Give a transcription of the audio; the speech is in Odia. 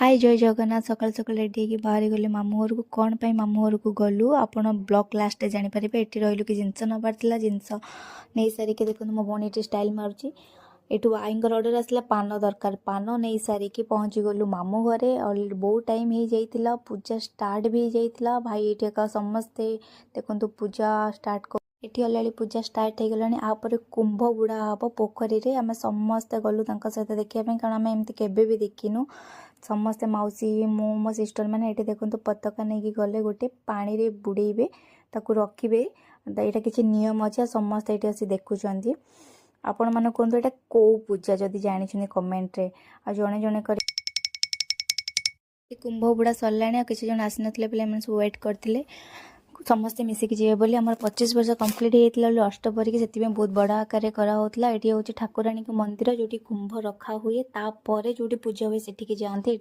ହାଇ, ଜୟ ଜଗନ୍ନାଥ। ସକାଳୁ ସକାଳୁ ରେଡ଼ି ହେଇକି ବାହାରି ଗଲେ ମାମୁଁ ଘରକୁ। କ'ଣ ପାଇଁ ମାମୁଁ ଘରକୁ ଗଲୁ, ଆପଣ ବ୍ଲଗ୍ ଲାଷ୍ଟରେ ଜାଣିପାରିବେ। ଏଠି ରହିଲୁ କି ଜିନିଷ ନେବାର ଥିଲା। ଜିନିଷ ନେଇସାରିକି ଦେଖନ୍ତୁ, ମୋ ଭଉଣୀ ଏଠି ଷ୍ଟାଇଲ୍ ମାରୁଛି। ଏଠୁ ଆଈଙ୍କର ଅର୍ଡ଼ର ଆସିଲା, ପାନ ଦରକାର। ପାନ ନେଇସାରିକି ପହଞ୍ଚିଗଲୁ ମାମୁଁ ଘରେ। ଅଲରେଡ଼ି ବହୁତ ଟାଇମ୍ ହେଇଯାଇଥିଲା, ପୂଜା ଷ୍ଟାର୍ଟ ବି ହେଇଯାଇଥିଲା। ଭାଇ ଏଠି ଏକା ସମସ୍ତେ ଦେଖନ୍ତୁ, ପୂଜା ଷ୍ଟାର୍ଟ। ଏଠି ଅଲରେଡ଼ି ପୂଜା ଷ୍ଟାର୍ଟ ହେଇଗଲାଣି। ଆପରେ କୁମ୍ଭ ବୁଡ଼ା ହେବ ପୋଖରୀରେ। ଆମେ ସମସ୍ତେ ଗଲୁ ତାଙ୍କ ସହିତ ଦେଖିବା ପାଇଁ, କାରଣ ଆମେ ଏମିତି କେବେ ବି ଦେଖିନୁ। ସମସ୍ତେ, ମାଉସୀ, ମୁଁ, ମୋ ସିଷ୍ଟର ମାନେ। ଏଠି ଦେଖନ୍ତୁ, ପତାକା ନେଇକି ଗଲେ ଗୋଟେ ପାଣିରେ ବୁଡ଼େଇବେ, ତାକୁ ରଖିବେ। ତ ଏଇଟା କିଛି ନିୟମ ଅଛି ଆଉ ସମସ୍ତେ ଏଠି ଆସି ଦେଖୁଛନ୍ତି। ଆପଣମାନେ କୁହନ୍ତୁ, ଏଇଟା କେଉଁ ପୂଜା, ଯଦି ଜାଣିଛନ୍ତି କମେଣ୍ଟରେ। ଆଉ ଜଣେ ଜଣେ କରି କୁମ୍ଭ ବୁଡ଼ା ସରିଲାଣି। ଆଉ କିଛି ଜଣ ଆସିନଥିଲେ ବୋଲି ଏମାନେ ସବୁ ୱେଟ୍ କରିଥିଲେ ସମସ୍ତେ ମିଶିକି ଯିବେ ବୋଲି। ଆମର 25 ବର୍ଷ କମ୍ପ୍ଲିଟ୍ ହେଇଯାଇଥିଲା ବୋଲି ଅଷ୍ଟପ୍ରହରୀକି, ସେଥିପାଇଁ ବହୁତ ବଡ଼ ଆକାରରେ କରାହେଉଥିଲା। ଏଠି ହେଉଛି ଠାକୁରାଣୀଙ୍କ ମନ୍ଦିର, ଯେଉଁଠି କୁମ୍ଭ ରଖା ହୁଏ। ତାପରେ ଯେଉଁଠି ପୂଜା ହୁଏ, ସେଠିକି ଯାଆନ୍ତି।